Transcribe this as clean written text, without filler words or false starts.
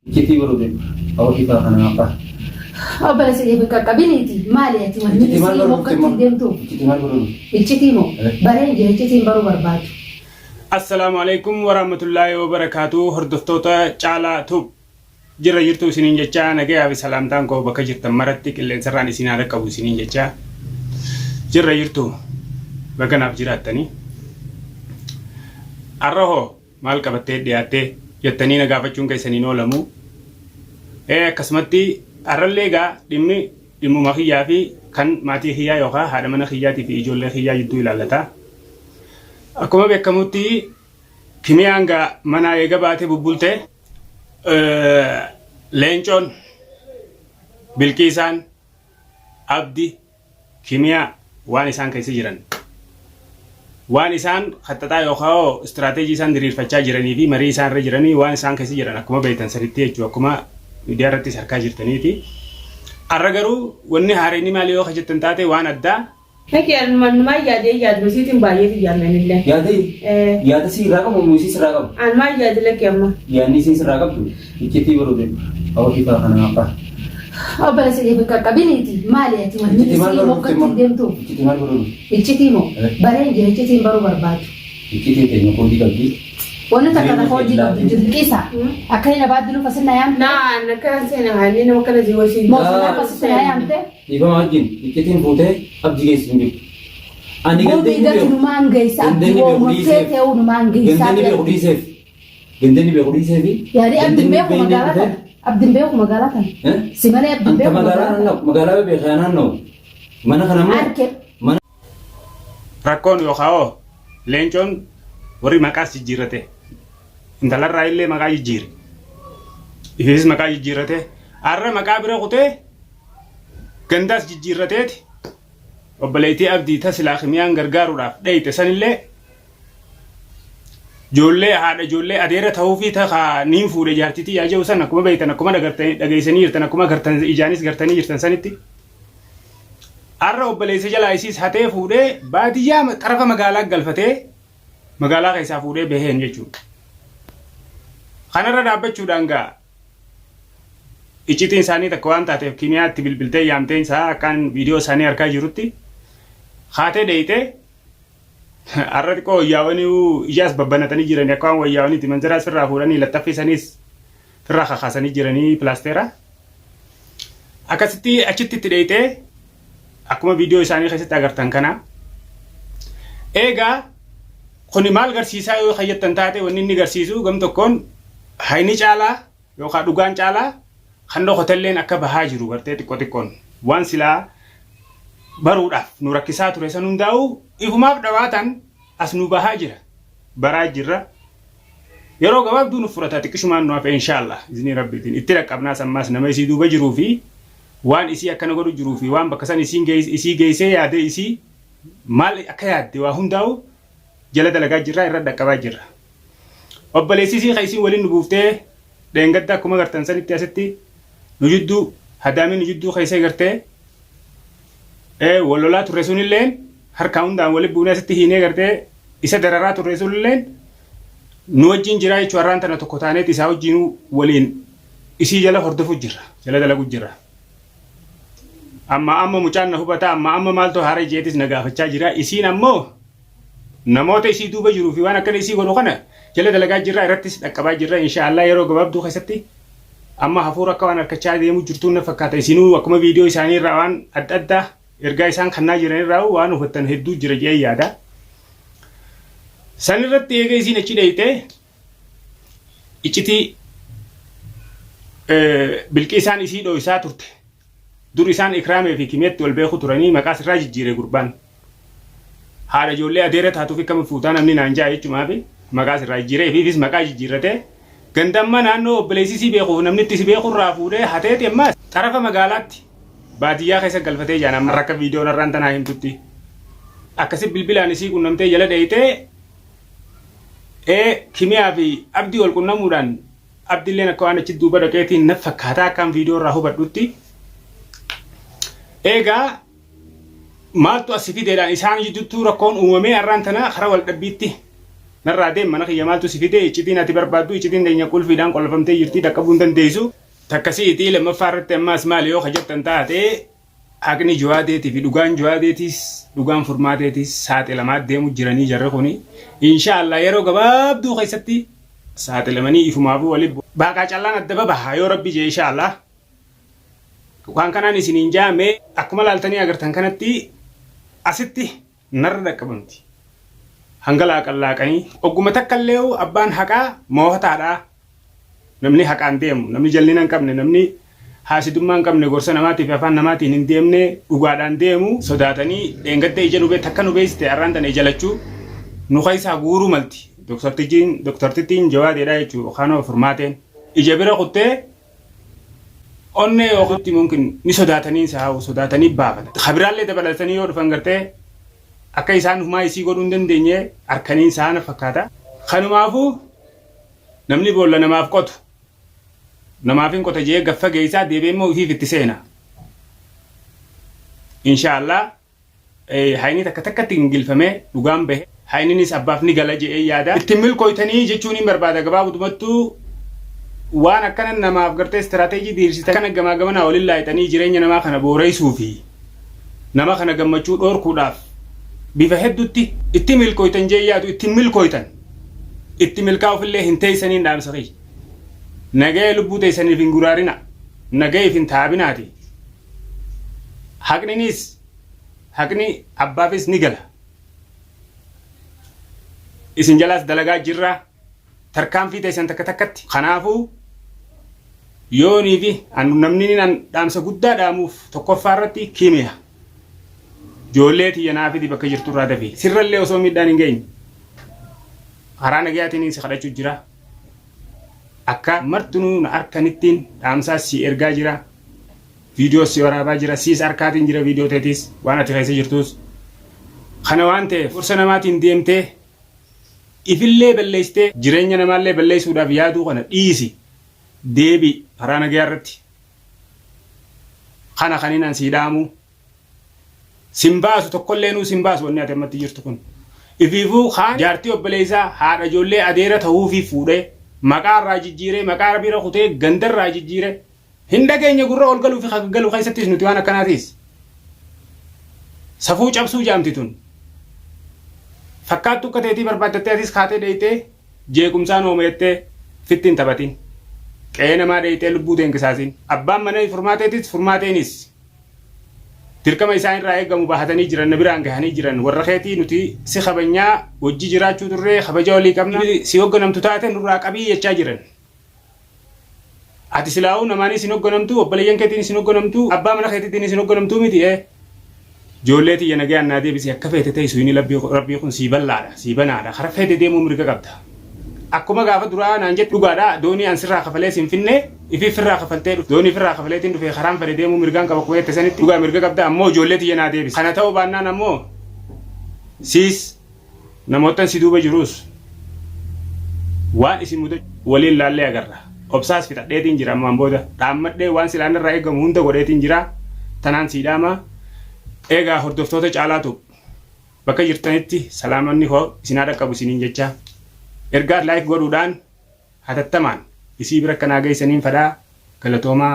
Iccitii baruu deemu. Hawwatii faa kana abbaa. Obboleessa kee bakka qabiniiti maali ati wanni Iccitii maal sii baruu mokkatti immoo? deemtu? Iccitii maal baruu? Iccitii moo? Eh. Bareen jira iccitiin baruu barbaadu. Assalaamu alaikum warahmatullaahi wabarakaatu hordoftoota Caalaa Tube jirra jirtu isiniin jechaa nagayaa fi salaamtaan koo bakka jirtan maratti qilleensarraan isin haa dhaqqabu isiniin jechaa jirra jirtu bakka naaf jiraattanii har'a hoo Maal qabattee dhiyaatte jettanii na gaafachuun keessan hin oolamu. Ee akkasumatti har'allee egaa dhimmi dhimmuma kiyyaa fi kan maatii kiyyaa yookaan haadha mana kiyyaatii fi ijoollee kiyyaa jidduu ilaallata. Akkuma beekamutti kimiyaan gaa manaa eega baatee bubbulte leencoon bilqiisaan abdi Kimiyaa waan isaan keessa jiran, waan isaan haxxaxaa yookaan hoo istiraateejii isaan diriirfachaa jiranii fi marii isaan irra jiranii waan isaan keessa jiran akkuma beektan sanitti jechuudha akkuma miidiyaa irrattis harkaa jirtaniiti. Har'a garuu wanni haareenni maali yoo jettan taate waan addaa Lakki anumaan yaadee yaaduma isiitiin baay'eetu yaadne anillee. Yaada Eh. yaada si irraa qabu moo isii sirraa qabu? Anumaan yaade lakki amma. Yaadni isiin sirraa qabdu iccitii baruu deemu. Hawwatii faa kana abbaa. Obboleessa kee bakka qabiniiti maali ati wanni Iccitii maal sii baruu mokkatti immoo? deemtu? Iccitii maal baruu? Iccitii moo? Eh. Bareen jira iccitiin baruu barbaadu. Iccitiin teenya koodii qabdi. Wanni takka Jireenya lafa hojii qabdu kee jiru qiisa. Akka inni abaaddi lufa sinna yaamte. Naan akkana seena haalli nama kana si wasiin. Moo sinna akkasitti na yaamte. Dhiifama wajjin iccitiin fuutee abdi geessu hin jiru. Ani Guubii gandeenni gati beeku. numaan geessa abdi Gandeenni woo beeku murtee dhiiseef. ta'uu numaan geessaa Gandeenni beeku dhiiseef. Gandeenni beeku dhiisee fi. Yaadii abdiin gandeenni beeku beekne magaalaa dhufee. tana. Abdiin beeku magaalaa tana. Eh? Si malee abdiin Anta beeku magaalaa magaalaa tana. naanna'u magaalaa beekaa naanna'u. Mana kana immoo Arke. mana Rakkoon yookaan hoo leencoon warri maqaas jijjiirrate intalarraa illee maqaa jijjiire ifiifis maqaa jijjiirrate har'a maqaa bira kutee gandaas jijjiirrateeti obboleettii abdii ta silaa kimiyaan gargaaruudhaaf dheeyte sanillee Ijoollee haadha ijoollee adeera ta'uufii ta kaa niin fuudhe jaartii tiyyaa jedhu san akkuma beektan akkuma dhagartanii dhageessanii jirtan akkuma gartan ijaanis gartanii jirtan sanitti har'a obboleessa jalaa isiis hatee fuudhee baadiyyaa xarafa magaalaa galfatee magaalaa keessaa fuudhee baheen jechuudha. Kanarra dhaabbachuudhaan gaa iccitiin isaanii takka waan taateef kimiyaatti bilbiltee yaamteen isaa akkaan viidiyoo isaanii harkaa jirutti haatee dheeyitee Har'a xiqqoo wayyaawanii ijaas babbanatanii jiranii akka waan wayyaawaniiti manzaraas firraa fuudhanii laxxaffii saniis firraa kakaasanii jiranii pilaasteera. Akkasitti achitti itti dheeyxee akkuma viidiyoo isaanii keessatti agartan kana. Eegaa kuni maal garsiisaa yoo kayyattan taate wanni inni garsiisu gam tokkoon hayni caalaa yookaan dhugaan caalaa kan dhokotelleen akka bahaa jiru gartee xiqqoo xiqqoon waan silaa baruudhaaf nu rakkisaa ture san hundaa'uu ifumaaf dhawaatan as nu bahaa jira. Baraa jirra. Yeroo gabaabduu nu fudhata xiqqishumaan nu hafe inshaallah iznii rabbiitiin itti dhaqqabnaas ammaas nama isii duuba jiruu fi waan isii akkana godhu jiruu fi waan bakka san isiin isii geessee yaadee isii maal akka yaadde waa hundaa'u jala dalagaa jirra irra dhaqqabaa jirra. Obboleessi isii kan isiin waliin nu buuftee dheengadda akkuma gartan sanitti asitti nu jidduu hadaamii nu jidduu keessee gartee ee wal lolaa turre sunilleen harkaa hundaan wali buunee asitti hiinee gartee isa dararaa turre sunilleen nu wajjin jiraa jechuu har'aan tana tokko taaneet isaa wajjinuu waliin isii jala hordofu jirra jala dalagu jirra. Amma amma mucaan na hubataa amma amma maaltu haara jeetis na gaafachaa jira isiin ammoo namoota isii duuba jiruu fi waan akkana isii godhu kana jala dalagaa jirra irrattis dhaqqabaa jirra inshaallah yeroo gabaabduu keessatti amma hafuura akka waan harkachaa deemu jirtuun na fakkaata isinuu akkuma viidiyoo isaanii irraa waan adda addaa ergaa isaan kannaa jiran irraa waan hubattan hedduu jira jedhee yaada. San irratti eega isiin achi dheeyxee iccitii bilqiisaan isii dhooysaa turte. Dur isaan Ikraamee fi Kimiyetti wal beeku turanii maqaa sirraa jijjiire gurbaan. Haadha ijoollee adeera taatuuf akkami fuutaa namni naan ja'a jechumaafi maqaa sirraa jijjiiree ifiifis maqaa jijjiirratee gandamma naannoo obboleessi isii beekuuf namni itti si beeku irraa fuudhee hateeti ammaas xarafa magaalaatti baadiyyaa keessa galfatee jaan amma rakka viidiyoon har'aan tanaa himtutti. Akkasi bilbilaan isii qunnamtee jala dheeyxee ee Kimiyaa fi Abdii wal qunnamuudhaan Abdilleen akka waan achi duuba dhaqeetiin na fakkaataa akkaan viidiyoo irraa hubadhutti. Eegaa maaltu as fideedhaan isaan jidduuttuu rakkoon uumamee har'aan tana karaa wal dhabbiitti Narraa deem mana kiyya maaltu si fide iccitiin ati barbaaddu iccitiin teenya qulfiidhaan qollofamtee jirti dhaqqabuu hin dandeessu. Takkasiitii lammaffaa irratti ammaas maali yoo ka jettan taate haqni Jawaadeetii fi dhugaan Jawaadeetiis dhugaan Furmaateetiis saaxilamaa deemu jiranii jarri kuni. Inshaallah yeroo gabaabduu keessatti saaxilamanii ifumaafuu wali baaqaa callaan adda babaha yoo rabbi jee inshaallah. Waan kanaan isiniin jaame akkuma laaltanii agartan kanatti asitti narra dhaqqabamti. Hanga laaqan laaqanii ogguma takka illee abbaan haqaa moohataadha. Namni haqaan deemu, namni jallina hin qabne, namni haasidummaa hin qabne, gorsa namaatii fi afaan namaatiin hin deemne, dhugaadhaan deemu sodaatanii dheengadda ija nu takka nu beeksite arraan tana ija lachuu nu keessaa guuruu malti. Doktartittiin doktartittiin Jawaadeedha jechuudha yookaan Furmaateen. Ija bira kuttee onnee yookiin mumkin ni sodaatanii isaa sodaatanii baafatan. Kabiraallee dabalatanii yoo dhufan gartee akka isaan humaa isii godhuu hin dandeenye harkaniin isaa fakkaata. Kanumaafuu namni boolla namaaf qotu namaaf hin qota jee gaffa geessaa deebi'ee immoo ifiif itti seena. Inshaallah hayni takka takkatti gingilfamee dhugaan bahe hayninis abbaaf ni gala je'ee yaada. Ittiin milkooytanii jechuun hin barbaada gabaabutumattuu waan akkana namaaf gartee istiraateejii diriirsitan kana gamaa gamanaa waliin laayixanii jireenya namaa kana booreessuu fi nama kana gammachuu dhoorkuudhaaf bifa hedduutti itti milkooytan jee yaadu ittiin milkooytan itti milkaa'uufillee hin teessaniin dhaamsa kiyya. Nagaya lubbuu teessaniif hin guraarina. Nagayeef hin taabinaati. Haqninis haqni abbaafis ni gala. Isin jalaas dalagaa jirra. Tarkaanfii teessan takka takkatti. Kanaafuu yoonii fi namni an dhaamsa guddaa dhaamuuf tokkoffaa irratti kiimiya. Ijoollee tiyya naa fidi bakka jirtu irraa dafii. Sirrallee osoo miidhaan hin geenye. Karaa nagayaatiin si kadhachuu jira. Akka martinuu na harkanittiin dhaamsaas si ergaa jira. Viidiyoo si waraabaa jira. Siis harkaatiin jira viidiyoo teetiis waan ati keessa jirtus. Kana waan ta'eef gorsa namaatiin deemtee ifillee balleessitee jireenya namaallee balleessuudhaaf yaaduu kana dhiisi. Deebi karaa nagayaa irratti. Kana kan inni sii dhaamu. Sin baasu tokkollee nuu sin baasu wanni ati ammatti jirtu kun. Ifiifuu kaan jaartii obboleessaa haadha ijoollee adeera ta'uufii fuudhee maqaa irraa jijjiiree maqaa bira kutee ganda irraa jijjiiree hin dhageenye gurra ol galuu fi galu keessattis nuti waan akkanaatis. Safuu cabsuu jaamti tun. Fakkaattu akka teetii barbaaddattee atis kaatee dheeytee jeequmsaan ooma jettee fitti hin taphatin. Qe'ee namaa dheeytee lubbuu teenkisaasin. Abbaan mana Furmaateetis Furmaateenis dirqama isaan irraa eegamu bahatanii jiran na biraan gahanii jiran warra keetii nuti si kabajnaa wajji jiraachuu turree kabaja walii qabna si hoogganamtu taate nurraa qabii jechaa jiran. Ati silaa'uu namaanis hin hoogganamtu obboleeyyan keetiinis hin hoogganamtu abbaa mana keetiitiinis hin hoogganamtu miti ee. Ijoollee tiyya nagayaan naa deebisi akka feete teessu inni rabbii kun sii bal'aadha sii banaadha kara feete deemuu mirga qabda. Akkuma gaafa duraa naan jettu dhugaadha doonii an sirraa kafalee sin finne ifii firraa kafaltee dhufe doonii firraa kafaleetiin dhufe karaan fedhe deemuu mirgaan qaba akkuma jette sanitti dhugaa mirga qabda ammoo ijoollee tiyya naa deebisi. Kana ta'uu baannaan ammoo siis namoottan si duuba jirus waan isin mudachuu waliin laallee agarra. Obsaas fixadheetiin jira ammaan booda dhaammadhee waan silaan irraa eegamu hunda godheetiin jira tanaan sii dhaama. Egaa hordoftoota caalaatu bakka jirtanitti salaamanni koo isin haa dhaqqabu isiniin jecha ergaa like godhuudhaan hatattamaan isii bira akkanaa geessaniin fadhaa galatoomaa.